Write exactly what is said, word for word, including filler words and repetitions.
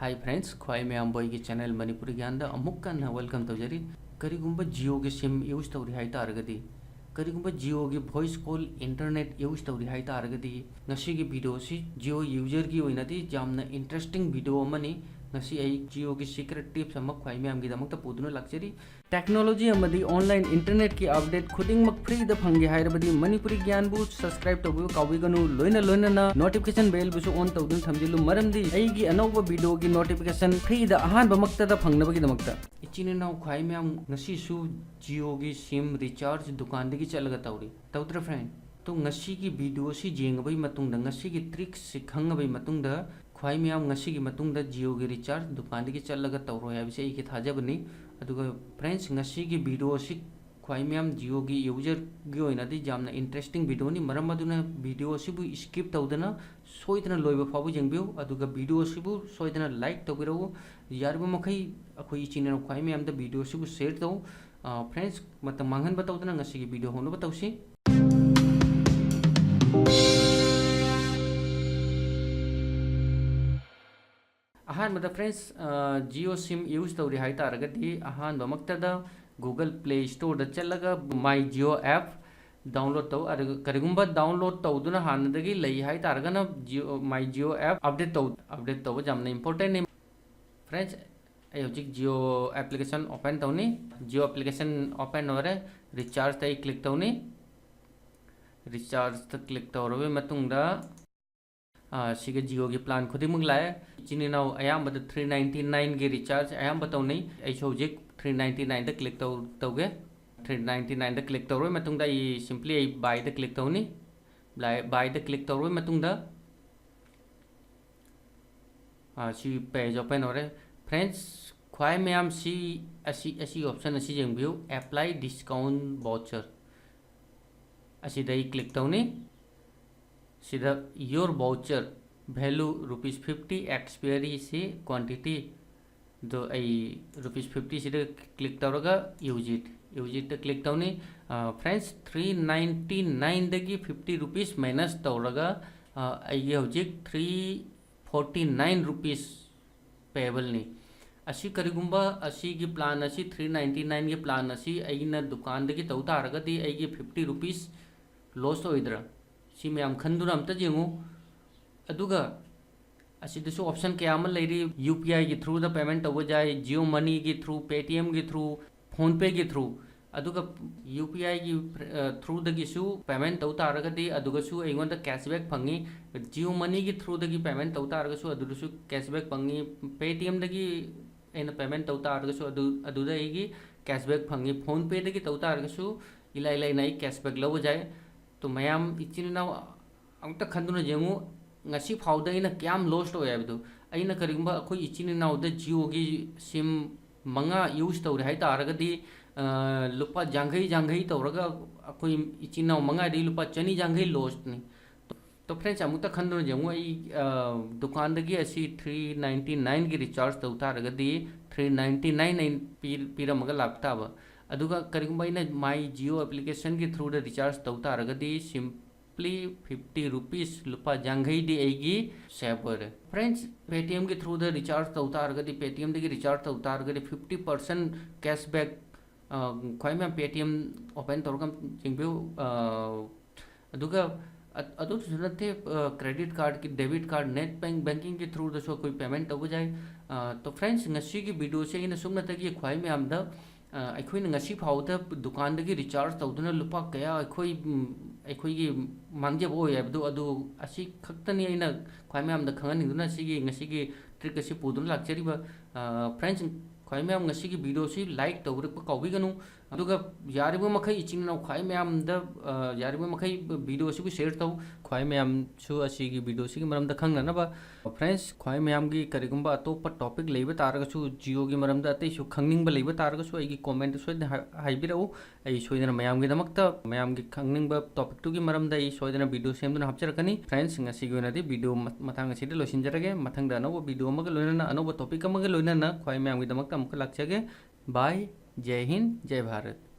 Hi friends, ꯈ꯭ꯋꯥꯏ ꯃꯌꯥꯝꯕꯨ ꯑꯩꯒꯤ channel ꯃꯅꯤꯄꯨꯔꯤ ꯒ꯭ꯌꯥꯟꯗ ꯑꯃꯨꯛ ꯍꯟꯅ welcome ꯇꯧꯖꯔꯤ꯫ ꯀꯔꯤꯒꯨꯝꯕ Jioꯒꯤ SIM use ꯇꯧꯔꯤ ꯍꯥꯏ ꯇꯥꯔꯒꯗꯤ, ꯀꯔꯤꯒꯨꯝꯕ Jioꯒꯤ voice call internet use ꯇꯧꯔꯤ ꯍꯥꯏ ꯇꯥꯔꯒꯗꯤ, ꯉꯁꯤꯒꯤ video ꯑꯁꯤ Jio userꯒꯤ ꯑꯣꯏꯅꯗꯤ ꯌꯥꯝꯅ interesting video ꯑꯃꯅꯤ꯫ ꯉꯁꯤ ꯑꯩ Jioꯒꯤ secret tips ꯑꯃ ꯈ꯭ꯋꯥꯏ ꯃꯌꯥꯝꯒꯤꯗꯃꯛꯇ ꯄꯨꯗꯨꯅ ꯂꯥꯛꯆꯔꯤ꯫ Technology ꯑꯃꯗꯤ online internetꯀꯤ update ꯈꯨꯗꯤꯡꯃꯛ freeꯗ ꯐꯪꯒꯦ ꯍꯥꯏꯔꯕꯗꯤ ꯃꯅꯤꯄꯨꯔꯤ ꯒ꯭ꯌꯥꯟꯕꯨ subscribe ꯇꯧꯕꯤꯕ ꯀꯥꯎꯕꯤꯒꯅꯨ꯫ ꯂꯣꯏꯅ ꯂꯣꯏꯅꯅ notification bellꯕꯨꯁꯨ on ꯇꯧꯗꯨꯅ ꯊꯝꯖꯤꯜꯂꯨ, ꯃꯔꯝꯗꯤ ꯑꯩꯒꯤ ꯑꯅꯧꯕ videoꯒꯤ notification freeꯗ ꯑꯍꯥꯟꯕꯃꯛꯇꯗ ꯐꯪꯅꯕꯒꯤꯗꯃꯛꯇ꯫ ꯏꯆꯤꯟ ꯏꯅꯥꯎ ꯈ꯭ꯋꯥꯏ ꯃꯌꯥꯝ, ꯉꯁꯤꯁꯨ Jioꯒꯤ SIM recharge ꯗꯨꯀꯥꯟꯗꯒꯤ ꯆꯠꯂꯒ ꯇꯧꯔꯤ, ꯇꯧꯗ꯭ꯔ friend? ꯇꯣ, ꯉꯁꯤꯒꯤ video ꯑꯁꯤ ꯌꯦꯡꯉꯕꯒꯤ ꯃꯇꯨꯡꯗ, ꯉꯁꯤꯒꯤ tricks ꯁꯤ ꯈꯪꯉꯕꯒꯤ ꯃꯇꯨꯡꯗ, ꯈ꯭ꯋꯥꯏ ꯃꯌꯥꯝ ꯉꯁꯤꯒꯤ ꯃꯇꯨꯡꯗ Jioꯒꯤ recharge ꯗꯨꯀꯥꯟꯗꯒꯤ ꯆꯠꯂꯒ ꯇꯧꯔꯣꯏ ꯍꯥꯏꯕꯁꯤ ꯑꯩꯒꯤ ꯊꯥꯖꯕꯅꯤ꯫ ꯑꯗꯨꯒ friends, ꯉꯁꯤꯒꯤ video ꯑꯁꯤ ꯈ꯭ꯋꯥꯏ ꯃꯌꯥꯝ Jioꯒꯤ userꯒꯤ ꯑꯣꯏꯅꯗꯤ ꯌꯥꯝꯅ interesting videoꯅꯤ꯫ ꯃꯔꯝ ꯑꯗꯨꯅ video ꯑꯁꯤꯕꯨ skip ꯇꯧꯗꯅ ꯁꯣꯏꯗꯅ ꯂꯣꯏꯕ ꯐꯥꯎꯕ ꯌꯦꯡꯕꯤꯌꯨ꯫ ꯑꯗꯨꯒ video ꯑꯁꯤꯕꯨ ꯁꯣꯏꯗꯅ like ꯇꯧꯕꯤꯔꯛꯎ꯫ ꯌꯥꯔꯤꯕ ꯃꯈꯩ ꯑꯩꯈꯣꯏ ꯏꯆꯤꯟ ꯏꯅꯥꯎ ꯈ꯭ꯋꯥꯏ ꯃꯌꯥꯝꯗ video ꯑꯁꯤꯕꯨ share ꯇꯧ꯫ ꯑ, friends, ꯃꯇꯝ ꯃꯥꯡꯍꯟꯕ ꯇꯧꯗꯅ ꯉꯁꯤꯒꯤ video ꯍꯧꯅꯕ ꯇꯧꯁꯤ꯫ ꯑꯍꯥꯟꯕꯗ friends, ꯑ, Jio SIM use ꯇꯧꯔꯤ ꯍꯥꯏ ꯇꯥꯔꯒꯗꯤ, ꯑꯍꯥꯟꯕꯃꯛꯇꯗ Google Play Storeꯗ ꯆꯠꯂꯒ My Jio app download ꯇꯧ꯫ ꯑꯗꯨꯒ ꯀꯔꯤꯒꯨꯝꯕ download ꯇꯧꯗꯨꯅ ꯍꯥꯟꯅꯗꯒꯤ ꯂꯩ ꯍꯥꯏ ꯇꯥꯔꯒꯅ, Jio, My Jio app update ꯇꯧ꯫ Update ꯇꯧꯕ ꯌꯥꯝꯅ importantꯅꯤ꯫ Friends, ꯑꯩ ꯍꯧꯖꯤꯛ Jio application open ꯇꯧꯅꯤ꯫ Jio application open ꯑꯣꯏꯔꯦ꯫ Rechargeꯇ ꯑꯩ click ꯇꯧꯅꯤ꯫ Rechargeꯇ click ꯇꯧꯔꯕ ꯃꯇꯨꯡꯗ, ꯑ, ꯁꯤꯒ Jioꯒꯤ plan ꯈꯨꯗꯤꯡꯃꯛ ꯂꯥꯛꯑꯦ꯫ ꯏꯆꯤꯟ ꯏꯅꯥꯎ ꯑꯌꯥꯝꯕꯗ three ninety nineꯒꯤ recharge ꯑꯌꯥꯝꯕ ꯇꯧꯅꯩ꯫ ꯑꯩꯁꯨ ꯍꯧꯖꯤꯛ three ninety nineꯗ click ꯇꯧ-, ꯇꯧꯒꯦ꯫ Three ninety nineꯗ click ꯇꯧꯔꯕ ꯃꯇꯨꯡꯗ ꯑꯩ simply ꯑꯩ buyꯗ click ꯇꯧꯅꯤ꯫ Buy, buyꯗ click ꯇꯧꯔꯕ ꯃꯇꯨꯡꯗ, ꯑ, ꯁꯤ page open ꯑꯣꯏꯔꯦ꯫ Friends, ꯈ꯭ꯋꯥꯏ ꯃꯌꯥꯝ ꯁꯤ, ꯑꯁꯤ, ꯑꯁꯤ option ꯑꯁꯤ ꯌꯦꯡꯕꯤꯌꯨ, Apply Discount Voucher꯫ ꯑꯁꯤꯗ ꯑꯩ click ꯇꯧꯅꯤ꯫ ꯁꯤꯗ your voucher value rupees fifty, expiry ꯁꯤ quantity ꯗꯣ ꯑꯩ rupees fifty ꯁꯤꯗ click ꯇꯧꯔꯒ use it, use itꯇ click ꯇꯧꯅꯤ꯫ ꯑ, friends, three ninety nineꯗꯒꯤ fifty rupees minus ꯇꯧꯔꯒ, ꯑ, ꯑꯩꯒꯤ ꯍꯧꯖꯤꯛ three forty nine rupees ꯄꯦꯕꯜꯅꯤ꯫ ꯑꯁꯤ ꯀꯔꯤꯒꯨꯝꯕ ꯑꯁꯤꯒꯤ ꯄ꯭ꯂꯥꯟ ꯑꯁꯤ, ꯊ꯭ꯔꯤ ꯅꯥꯏꯟꯇꯤ ꯅꯥꯏꯟꯒꯤ ꯄ꯭ꯂꯥꯟ ꯑꯁꯤ ꯑꯩꯅ ꯗꯨꯀꯥꯟꯗꯒꯤ ꯇꯧ ꯇꯥꯔꯒꯗꯤ ꯑꯩꯒꯤ ꯐꯤꯐꯇꯤ ꯔꯨꯄꯤꯁ ꯂꯣꯁ ꯑꯣꯏꯗ꯭ꯔꯥ? ꯁꯤ ꯃꯌꯥꯝ ꯈꯟꯗꯨꯅ ꯑꯝꯇ ꯌꯦꯡꯉꯨ꯫ ꯑꯗꯨꯒ ꯑꯁꯤꯗꯁꯨ ꯑꯣꯞꯁꯟ ꯀꯌꯥ ꯑꯃ ꯂꯩꯔꯤ꯫ ꯌꯨ ꯄꯤ ꯑꯥꯏꯒꯤ ꯊ꯭ꯔꯨꯗ ꯄꯦꯃꯦꯟ ꯇꯧꯕ ꯌꯥꯏ, ꯖꯤꯑꯣ ꯃꯅꯤꯒꯤ ꯊ꯭ꯔꯨ, ꯄꯦꯇꯤꯑꯦꯝꯒꯤ ꯊ꯭ꯔꯨ, ꯐꯣꯟꯄꯦꯒꯤ ꯊ꯭ꯔꯨ꯫ ꯑꯗꯨꯒ ꯌꯨ ꯄꯤ ꯑꯥꯏꯒꯤ ꯊ꯭ꯔꯨꯗꯒꯤꯁꯨ ꯄꯦꯃꯦꯟ ꯇꯧ ꯇꯥꯔꯒꯗꯤ ꯑꯗꯨꯒꯁꯨ ꯑꯩꯉꯣꯟꯗ ꯀꯦꯁꯕꯦꯛ ꯐꯪꯉꯤ꯫ ꯖꯤꯑꯣ ꯃꯅꯤꯒꯤ ꯊ꯭ꯔꯨꯗꯒꯤ ꯄꯦꯃꯦꯟ ꯇꯧ ꯇꯥꯔꯒꯁꯨ ꯑꯗꯨꯗꯁꯨ ꯀꯦꯁꯕꯦꯛ ꯐꯪꯉꯤ꯫ ꯄꯦꯇꯤꯑꯦꯝꯗꯒꯤ ꯑꯩꯅ ꯄꯦꯃꯦꯟ ꯇꯧ ꯇꯥꯔꯒꯁꯨ ꯑꯗꯨ, ꯑꯗꯨꯗ ꯑꯩꯒꯤ ꯀꯦꯁꯕꯦꯛ ꯐꯪꯉꯤ꯫ ꯐꯣꯟꯄꯦꯗꯒꯤ ꯇꯧ ꯇꯥꯔꯒꯁꯨ ꯏꯂꯥꯏ ꯂꯥꯏꯅ ꯑꯩ ꯀꯦꯁꯕꯦꯛ ꯂꯧꯕ ꯌꯥꯏ꯫ ꯇꯣ ꯃꯌꯥꯝ, ꯏꯆꯤꯟ ꯏꯅꯥꯎ ꯑꯃꯨꯛꯇ ꯈꯟꯗꯨꯅ ꯌꯦꯡꯉꯨ, ꯉꯁꯤ ꯐꯥꯎꯗ ꯑꯩꯅ ꯀꯌꯥꯝ ꯂꯣꯁ ꯑꯣꯏ ꯍꯥꯏꯕꯗꯨ꯫ ꯑꯩꯅ ꯀꯔꯤꯒꯨꯝꯕ ꯑꯩꯈꯣꯏ ꯏꯆꯤꯟ ꯏꯅꯥꯎꯗ ꯖꯤꯑꯣꯒꯤ ꯁꯤꯝ ꯃꯉꯥ ꯌꯨꯁ ꯇꯧꯔꯦ ꯍꯥꯏ ꯇꯥꯔꯒꯗꯤ, ꯑ, ꯂꯨꯄꯥ ꯌꯥꯡꯈꯩ, ꯌꯥꯡꯈꯩ ꯇꯧꯔꯒ ꯑꯩꯈꯣꯏ ꯏꯆꯤꯟ ꯏꯅꯥꯎ ꯃꯉꯥꯗꯒꯤ ꯂꯨꯄꯥ ꯆꯅꯤ ꯌꯥꯡꯈꯩ ꯂꯣꯁꯅꯤ꯫ ꯇꯣ ꯐ꯭ꯔꯦꯟꯁ, ꯑꯃꯨꯛꯇ ꯈꯟꯗꯨꯅ ꯌꯦꯡꯉꯨ, ꯑꯩ, ꯑ, ꯗꯨꯀꯥꯟꯗꯒꯤ ꯑꯁꯤ ꯊ꯭ꯔꯤ ꯅꯥꯏꯟꯇꯤ ꯅꯥꯏꯟꯒꯤ ꯔꯤꯆꯥꯔꯖ ꯇꯧ ꯇꯥꯔꯒꯗꯤ ꯊ꯭ꯔꯤ ꯅꯥꯏꯟꯇꯤ ꯅꯥꯏꯟ ꯑꯩꯅ ꯄꯤ-, ꯄꯤꯔꯝꯃꯒ ꯂꯥꯛꯄ ꯇꯥꯕ꯫ ꯑꯗꯨꯒ ꯀꯔꯤꯒꯨꯝꯕ ꯑꯩꯅ ꯃꯥꯏ ꯖꯤꯑꯣ ꯑꯦꯄ꯭ꯂꯤꯀꯦꯁꯟꯒꯤ ꯊ꯭ꯔꯨꯗ ꯔꯤꯆꯥꯔꯖ ꯇꯧ ꯇꯥꯔꯒꯗꯤ ꯁꯤꯝ ꯂꯤ ꯐꯤꯐꯇꯤ ꯔꯨꯄꯤꯁ, ꯂꯨꯄꯥ ꯌꯥꯡꯈꯩꯗꯤ ꯑꯩꯒꯤ ꯁꯦꯞ ꯑꯣꯏꯔꯦ꯫ ꯐ꯭ꯔꯦꯟꯁ, ꯄꯦꯇꯤꯑꯦꯝꯒꯤ ꯊ꯭ꯔꯨꯗ ꯔꯤꯆꯥꯔꯖ ꯇꯧ ꯇꯥꯔꯒꯗꯤ, ꯄꯦꯇꯤꯑꯦꯝꯗꯒꯤ ꯔꯤꯆꯥꯔꯖ ꯇꯧ ꯇꯥꯔꯒꯗꯤ ꯐꯤꯐꯇꯤ ꯄꯥꯔꯁꯦꯟ ꯀꯦꯁꯕꯦꯛ, ꯑ, ꯈ꯭ꯋꯥꯏ ꯃꯌꯥꯝ ꯄꯦꯇꯤꯑꯦꯝ ꯑꯣꯄꯟ ꯇꯧꯔꯒ ꯌꯦꯡꯕꯤꯌꯨ꯫ ꯑ, ꯑꯗꯨꯒ ꯑ-, ꯑꯗꯨꯁꯨ ꯅꯠꯇꯦ, ꯑ, ꯀ꯭ꯔꯦꯗꯤꯠ ꯀꯥꯔꯗꯀꯤ, ꯗꯦꯕꯤꯠ ꯀꯥꯔꯗ, ꯅꯦꯠ ꯕꯦꯡ, ꯕꯦꯡꯀꯤꯡꯒꯤ ꯊ꯭ꯔꯨꯗꯁꯨ ꯑꯩꯈꯣꯏ ꯄꯦꯃꯦꯟ ꯇꯧꯕ ꯌꯥꯏ꯫ ꯑ, ꯇꯣ ꯐ꯭ꯔꯦꯟꯁ, ꯉꯁꯤꯒꯤ ꯚꯤꯗꯤꯑꯣꯁꯦ ꯑꯩꯅ ꯁꯨꯞꯅꯇꯒꯤ ꯈ꯭ꯋꯥꯏ ꯃꯌꯥꯝꯗ ꯑ, ꯑꯩꯈꯣꯏꯅ ꯉꯁꯤ ꯐꯥꯎꯕꯗ ꯗꯨꯀꯥꯟꯗꯒꯤ ꯔꯤꯆꯥꯔꯖ ꯇꯧꯗꯨꯅ ꯂꯨꯄꯥ ꯀꯌꯥ ꯑꯩꯈꯣꯏ, ꯎꯝ, ꯑꯩꯈꯣꯏꯒꯤ ꯃꯥꯡꯖꯕ ꯑꯣꯏ ꯍꯥꯏꯕꯗꯨ, ꯑꯗꯨ ꯑꯁꯤ ꯈꯛꯇꯅꯤ ꯑꯩꯅ ꯈ꯭ꯋꯥꯏ ꯃꯌꯥꯝꯗ ꯈꯪꯍꯟꯅꯤꯡꯗꯨꯅ ꯁꯤꯒꯤ ꯉꯁꯤꯒꯤ ꯇ꯭ꯔꯤꯛ ꯑꯁꯤ ꯄꯨꯗꯨꯅ ꯂꯥꯛꯆꯔꯤꯕ꯫ ꯑ, ꯐ꯭ꯔꯦꯟꯁ, ꯈ꯭ꯋꯥꯏ ꯃꯌꯥꯝ ꯉꯁꯤꯒꯤ ꯚꯤꯗꯤꯑꯣꯁꯤ ꯂꯥꯏꯛ ꯇꯧꯕꯤꯔꯛꯄ ꯀꯥꯎꯕꯤꯒꯅꯨ꯫ ꯑꯗꯨꯒ ꯌꯥꯔꯤꯕ ꯃꯈꯩ ꯏꯆꯤꯟ ꯏꯅꯥꯎ ꯈ꯭ꯋꯥꯏ ꯃꯌꯥꯝꯗ, ꯑ, ꯌꯥꯔꯤꯕ ꯃꯈꯩ ꯚꯤꯗꯤꯑꯣꯁꯤꯕꯨ ꯁꯤꯌꯔ ꯇꯧ꯫ ꯈ꯭ꯋꯥꯏ ꯃꯌꯥꯝꯁꯨ ꯑꯁꯤꯒꯤ ꯚꯤꯗꯤꯑꯣꯁꯤꯒꯤ ꯃꯔꯝꯗ ꯈꯪꯅꯅꯕ꯫ ꯐ꯭ꯔꯦꯟꯁ, ꯈ꯭ꯋꯥꯏ ꯃꯌꯥꯝꯒꯤ ꯀꯔꯤꯒꯨꯝꯕ ꯑꯇꯣꯞꯄ ꯇꯣꯄꯤꯛ ꯂꯩꯕ ꯇꯥꯔꯒꯁꯨ, ꯖꯤꯑꯣꯒꯤ ꯃꯔꯝꯗ ꯑꯇꯩꯁꯨ ꯈꯪꯅꯤꯡꯕ ꯂꯩꯕ ꯇꯥꯔꯒꯁꯨ ꯑꯩꯒꯤ ꯀꯣꯃꯦꯟꯠꯇ ꯁꯣꯏꯗꯅ ꯍꯥꯏ-, ꯍꯥꯏꯕꯤꯔꯛꯎ꯫ ꯑꯩ ꯁꯣꯏꯗꯅ ꯃꯌꯥꯝꯒꯤꯗꯃꯛꯇ, ꯃꯌꯥꯝꯒꯤ ꯈꯪꯅꯤꯡꯕ ꯇꯣꯄꯤꯛꯇꯨꯒꯤ ꯃꯔꯝꯗ ꯑꯩ ꯁꯣꯏꯗꯅ ꯚꯤꯗꯤꯑꯣ ꯁꯦꯝꯗꯨꯅ ꯍꯥꯞꯆꯔꯛꯀꯅꯤ꯫ ꯐ꯭ꯔꯦꯟꯁ, ꯉꯁꯤꯒꯤ ꯑꯣꯏꯅꯗꯤ ꯚꯤꯗꯤꯑꯣ ꯃ-, ꯃꯇꯥꯡ ꯑꯁꯤꯗ ꯂꯣꯏꯁꯤꯟꯖꯔꯒꯦ꯫ ꯃꯊꯪꯗ ꯑꯅꯧꯕ ꯚꯤꯗꯤꯑꯣ ꯑꯃꯒ ꯂꯣꯏꯅꯅ, ꯑꯅꯧꯕ ꯇꯣꯄꯤꯛ ꯑꯃꯒ ꯂꯣꯏꯅꯅ ꯈ꯭ꯋꯥꯏ ꯃꯌꯥꯝꯒꯤꯗꯃꯛꯇ ꯑꯃꯨꯛꯀ ꯂꯥꯛꯆꯒꯦ꯫ ꯕꯥꯏ꯫ ꯖꯩ ꯍꯤꯟꯗ, ꯖꯩ ꯚꯥꯔꯠ꯫